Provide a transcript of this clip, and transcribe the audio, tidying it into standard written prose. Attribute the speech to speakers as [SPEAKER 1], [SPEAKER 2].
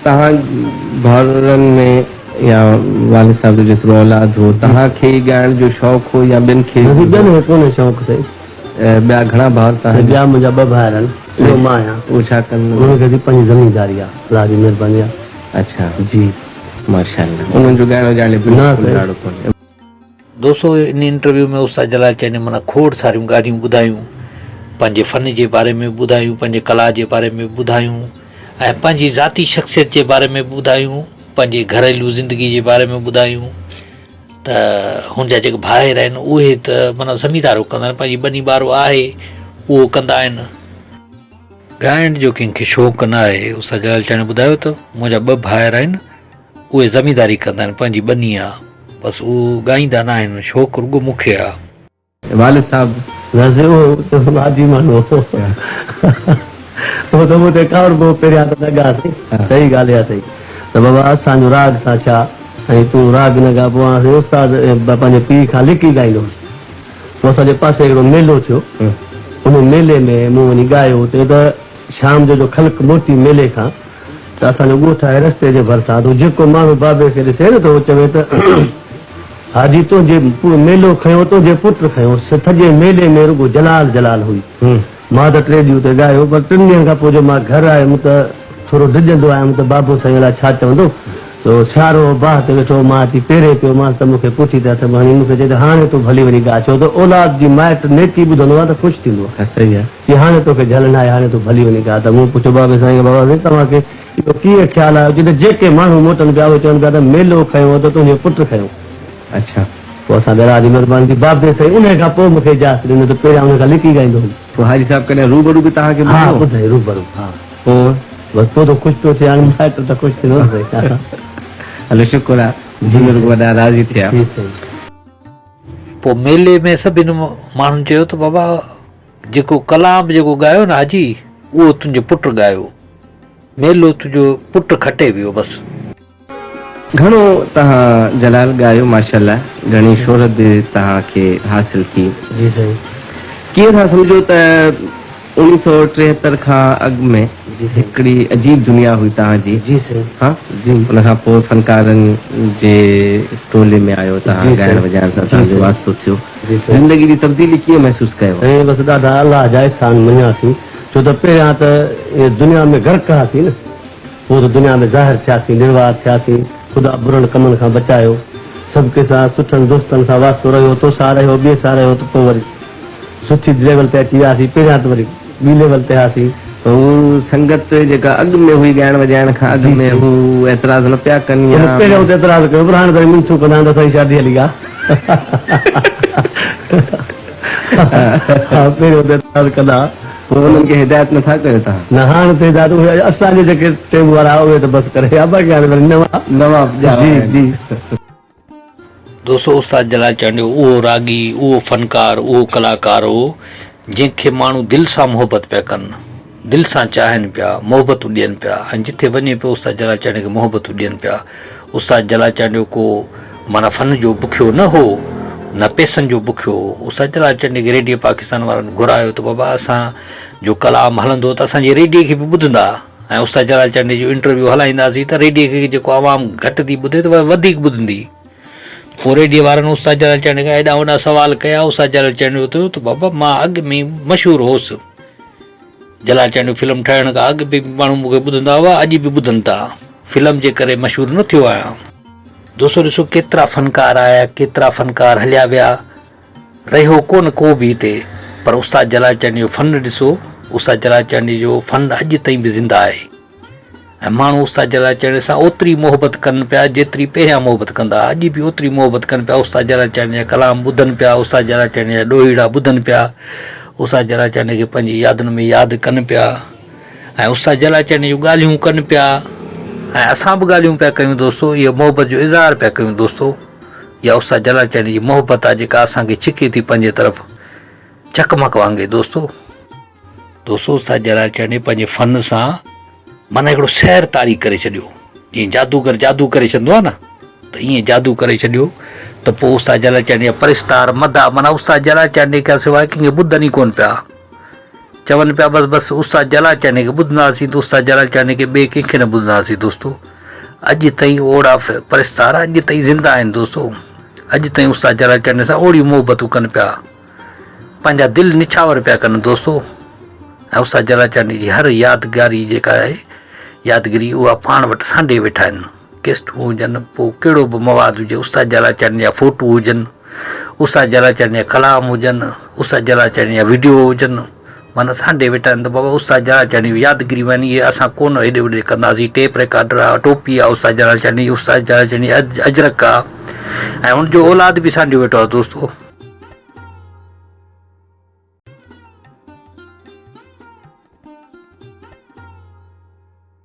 [SPEAKER 1] توهان ڀائرن ۾ يا والد صاحب جو جيترو اولاد هو توهان کي ئي ڳائڻ جو شوق هو يا ٻين کي
[SPEAKER 2] نه
[SPEAKER 1] به
[SPEAKER 2] ٻين
[SPEAKER 1] هو؟
[SPEAKER 2] کي ڪونهي شوق سائين.
[SPEAKER 1] ٻيا گهڻا ڀائر توهان
[SPEAKER 2] سائين
[SPEAKER 1] جا؟
[SPEAKER 2] ٻيا منهنجا ٻه ڀائر آهن ٻيو مان آهيان.
[SPEAKER 1] اهي ڇا ڪن؟
[SPEAKER 2] انهن کي به پنهنجي زمينداري آهي الله جي مهرباني آهي.
[SPEAKER 1] اڇا
[SPEAKER 2] جي.
[SPEAKER 1] ماشاءالله انهن جو ڳائڻ وڄائڻ ڏي
[SPEAKER 2] نه
[SPEAKER 1] بلڪل
[SPEAKER 2] سائين.
[SPEAKER 1] لاڙو ڪونهي.
[SPEAKER 3] دوستو ان انٽرويو ۾ استاد جلال چانڊيي معنيٰ کوڙ ساريون ڳالهيون ٻڌايون پنهنجي فن جي باري ۾ به ٻڌايون پنهنجي ڪلا جي باري ۾ به ٻڌايون ۽ پنهنجي ذاتي شخصيت جي باري ۾ به ٻڌايون پنهنجي گهريلو زندگي جي باري ۾ ٻڌايون ته هن جا جيڪي ڀائر آهن اهي ته معنيٰ زميندارو ڪندا آهن پنهنجي ٻني ٻارو آهي اهو ڪندا آهن. ڳائڻ جو ڪنهن کي شوق نه آهي استاد جلال چانڊيي ٻڌايو ته منهنجا ٻه ڀائر آهن اهي زمينداري ڪندا آهن پنهنجي ٻني آ بس هو ڳائيندا نه آهن شوق رڳو مون کي آ.
[SPEAKER 1] والد صاحب.
[SPEAKER 2] نه سي اهو ته ماضي ماڻهو هو اهو ته مون تي ڪاوڙبو هو پهريان ته نه ڳاء سائين صحيح ڳالهه اها اٿئي ته بابا اسان جو راڳ سان ڇا ۽ تون راڳ نه ڳاء پوء آء سائين استاد پنهنجي پيء کان لڪي ڳائيندو هوس پوء اسان جي پاسي هڪڙو ميلو ٿيو ان ميلي ۾ مون وڃي ڳايو اتي ته شام جو جو خلق موٽي ميلي کان ته اسان جو ڳوٺ آهي رستي جي ڀرسان ته جيڪو ماڻهو بابي کي ڏسي نه ته هو چوي ته حاجي تنهنجي ميلو کنيو تنهنجي پٽ کنيو سڄي ميلي ۾ رڳو جلال جلال هئي مان ته ٽي ڏينهن اتي ڳايو پر ٽن ڏينهن کان پوء جو مان گهر آيم ته ٿورو ڊڄندو آيم ته بابو سائين الائي ڇا چوندو سو سيارو هو باهه تي ويٺو هو مان اچي پيرين پيومانس ته مون کي پٺي تي هٿ هڻي مون کي چئي ته هاڻي تون ڀلي وڃي ڳاء ڇو ته اولاد جي مائٽ نيڪي ٻڌندو آهي ته خوش ٿيندو آهي. چي هاڻي توکي جهل ناهي، هاڻي تون ڀلي وڃي ڳاء ته مون پڇيو بابي سائين کان، بابا سائين توهان کي اهو ڪيئن خيال آيو؟ چي ته جيڪي ماڻهو موٽن پيا اهي چون پيا ته ميلو کنيو ته تنهنجي پٽ کنيو.
[SPEAKER 1] اڇا.
[SPEAKER 2] پوء اسان تي الله جي مهرباني ٿي، بابي سائين انهيء کان پوء مون کي اجازت ڏني ته پهريان انهيء کان لڪي ڳائيندو هوم.
[SPEAKER 1] پوء حاجي صاحب ڪڏهن روبرو به توهان کي
[SPEAKER 2] ها
[SPEAKER 1] ٻڌايو؟
[SPEAKER 2] ٻڌائين روبرو ها.
[SPEAKER 1] پوء؟
[SPEAKER 2] بس پوء ته خوش پيو ٿئي هاڻي مائٽ ته خوش ٿيندو نه سائين.
[SPEAKER 1] هلو شڪر آ بزرگ وڏا راضي ٿيا.
[SPEAKER 2] جي سائين.
[SPEAKER 3] پوء ميلي ۾ سڀني ماڻهن چيو ته بابا جيڪو ڪلام جيڪو ڳايو نه حاجي اهو تنهنجي پٽ ڳايو، ميلو تنهنجو پٽ کٽي ويو بس.
[SPEAKER 1] گهڻو توهان جلال ڳايو ماشاءالله گهڻي شهرت به توهان کي حاصل ٿي.
[SPEAKER 2] جي سائين.
[SPEAKER 1] ڪيئن ٿا سمجهو ته اوڻيهه سؤ 73 کان اڳ ۾ هڪڙي عجيب دنيا هئي توهان جي.
[SPEAKER 2] جي سائين.
[SPEAKER 1] ها
[SPEAKER 2] جي.
[SPEAKER 1] ان کان پوء فنڪارن جي ٽولي ۾ آيو توهان
[SPEAKER 2] جي
[SPEAKER 1] ڳائڻ
[SPEAKER 2] سائين.
[SPEAKER 1] وڄائڻ سان
[SPEAKER 2] جي
[SPEAKER 1] توهان جو
[SPEAKER 2] سائين.
[SPEAKER 1] واسطو ٿيو.
[SPEAKER 2] جي سائين.
[SPEAKER 1] زندگي جي تبديلي ڪيئن محسوس ڪيو؟
[SPEAKER 2] سائين بس ڏاڍا الله جا احسان مڃياسين ڇو ته پهريان ته دنيا ۾ غرق هئاسين نه پوء ته دنيا ۾ ظاهر ٿياسين نروار ٿياسين خدا برن ڪمن کان بچايو سڀ ڪنهن سان سٺن دوستن سان واسطو رهيو توسان رهيو ٻئي سان رهيو ته پوء وري سٺي ليول تي اچي وياسين پهريان ته وري ٻي ليول تي هئاسين.
[SPEAKER 1] هو سنگت جيڪا اڳ ۾ هئي ڳائڻ وڄائڻ کان اڳ ۾ هو اعتراض نه پيا ڪن يا.
[SPEAKER 2] هن پهريون ته اعتراض ڪيو پر هاڻي ته وري منٿون ڪندا آهن ته اسان جي شادي هلي آ. ها پهريون ته اعتراض ڪندا ها.
[SPEAKER 1] پوء انهن کي هدايت نه ٿا ڪيو توهان؟
[SPEAKER 2] نه هاڻ ته هدايت اهي اسان جي جيڪي ٽيم وارا اهي ته بس ڪري ويا باقي هاڻي وري نوان.
[SPEAKER 1] نوان ڄاوا
[SPEAKER 2] جي
[SPEAKER 1] آهن.
[SPEAKER 2] جي.
[SPEAKER 3] دوستو استاد جلال چانڊيو اهو راڳي، اهو فنڪار، اهو ڪلاڪار هو جنهن کي ماڻهو دل سان محبت پيا ڪن، دل سان چاهين پيا، محبتون ڏين پيا ۽ جٿي وڃي پيو استاد جلال چانڊيي کي محبتون ڏين پيا. استاد جلال چانڊيو ڪو معنيٰ فن جو بکيو نه هو نه پئسن جو بکيو هو. استاد جلال چانڊيي کي ريڊيو پاڪستان وارن گهرايو ته بابا اسان جو ڪلام هلندو ته اسان جي ريڊيي کي به ٻڌندا. ۽ استاد جلال چانڊيي جو انٽرويو هلائينداسين ته ريڊيي کي جيڪو عوام گهٽ ٿي ٻڌي ته وڌيڪ ٻڌندي. پوء ريڊيي وارن استاد جلال چانڊيي کان ايڏا وڏا سوال ڪيا، استاد جلال چانڊيو چيو ته بابا مان اڳ ۾ مشهور هوس، جلال چانڊيو فلم ٺاهڻ کان اڳ به ماڻهو مون کي ٻڌندا هئا، اڄ به ٻڌن ٿا، فلم جي ڪري مشهور نه ٿيو آهيان. دوستو ڏسو ڪيترا فنڪار آيا، ڪيترا فنڪار هليا ويا، رهيو ڪونه ڪو به هتي پر استاد جلال چانڊيي جو فن ڏسو استاد جلال چانڊيي جو فن اڄ تائين به زنده آهي ۽ ماڻهو استاد جلال چانڊيي سان اوتري محبت ڪن پيا جيتري پهريان محبت ڪندا اڄ به اوتري محبت ڪن پيا استاد جلال چانڊيي جا ڪلام ٻڌن پيا استاد جلال چانڊيي جا ڏوهيڙا ٻڌن پيا استاد جلال چانڊيي کي پنهنجي يادن ۾ ياد ڪن پيا ۽ استاد جلال چانڊيي جون ڳالهيون ڪن پيا ۽ اسان به ڳالهيون پيا ڪيون دوستو اهو محبت جو اظهار پيا ڪيون دوستو يا استاد جلال چانڊيي جي محبت آ جيڪا اسان کي ڇڪي ٿي پنهنجي طرف چقمق وانگي دوستو. دوستو استاد جلال چانڊيي پنهنجي فن سان معنيٰ هڪڙو سحر طاري ڪري ڇڏيو جيئن جادوگر جادو ڪري ڇڏندو آ نه ته ائين جادو ڪري ڇڏيو ته پوء استاد جلال چانڊيي جا پرستار مداح معنيٰ استاد جلال چانڊيي کان سواء ڪنهن کي ٻڌن ئي ڪونه پيا. چون پيا بس بس استاد جلال چانڊيي کي ٻڌنداسين ته استاد جلال چانڊيي کي ٻئي ڪنهن کي نه ٻڌنداسين دوستو اڄ تائين اوڙا پرستار اڄ تائين زنده آهن دوستو اڄ تائين استاد جلال چانڊيي سان اوڙيون محبتون ڪن پيا پنهنجا دل نڇاور پيا ڪن دوستو ۽ استاد جلال چانڊيي جي هر يادگاري جيڪا آهي يادگيري اها پاڻ وٽ سانڍي ويٺا آهن ڪيسٽون هجن پوء ڪهڙو به مواد هجي استاد جلال چانڊيي جا فوٽو هجن استاد جلال چانڊيي جا ڪلام هجن استاد جلال چانڊيي جا وڊيو هجن معنيٰ سانڍي ويٺا آهن ته بابا استاد جلال چانڊيي جون يادگيريون آهن اهي اسان ڪونه هيڏي هوڏي ڪنداسين ٽيپ رڪارڊر آهي ٽوپي آهي استاد جلال چانڊيي جي استاد جلال چانڊيي جي اجرڪ آهي ۽ هن جو اولاد به سانڍيو ويٺو آهي دوستو.